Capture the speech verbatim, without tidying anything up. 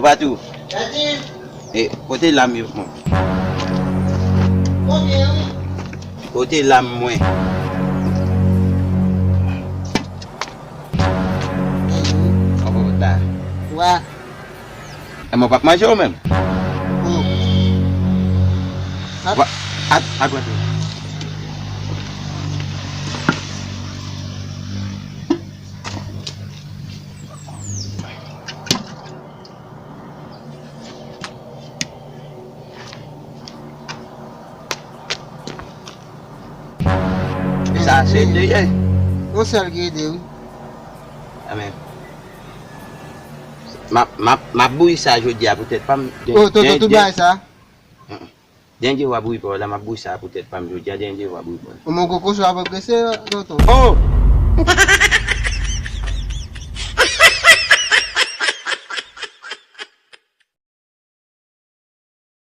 Patou. E, kote lam yo, bon. Kote lam mwen? Kòpòt la. Wa. E mwen p ap manje ou menm? Wa, ak, ak, Sa se de ye. Yon sèl ki rete, wi. Amen. M ap, m ap, m ap bouyi sa jodi a pou tèt pa m. Oh, tonton, tout bagay sa? Dendye w ap bouyi pa w la, m ap bouyi sa pou tèt pa m jodi a, dendye w ap bouyi pa w la. Mwen, kokoso ap agrese, tonton. Oh!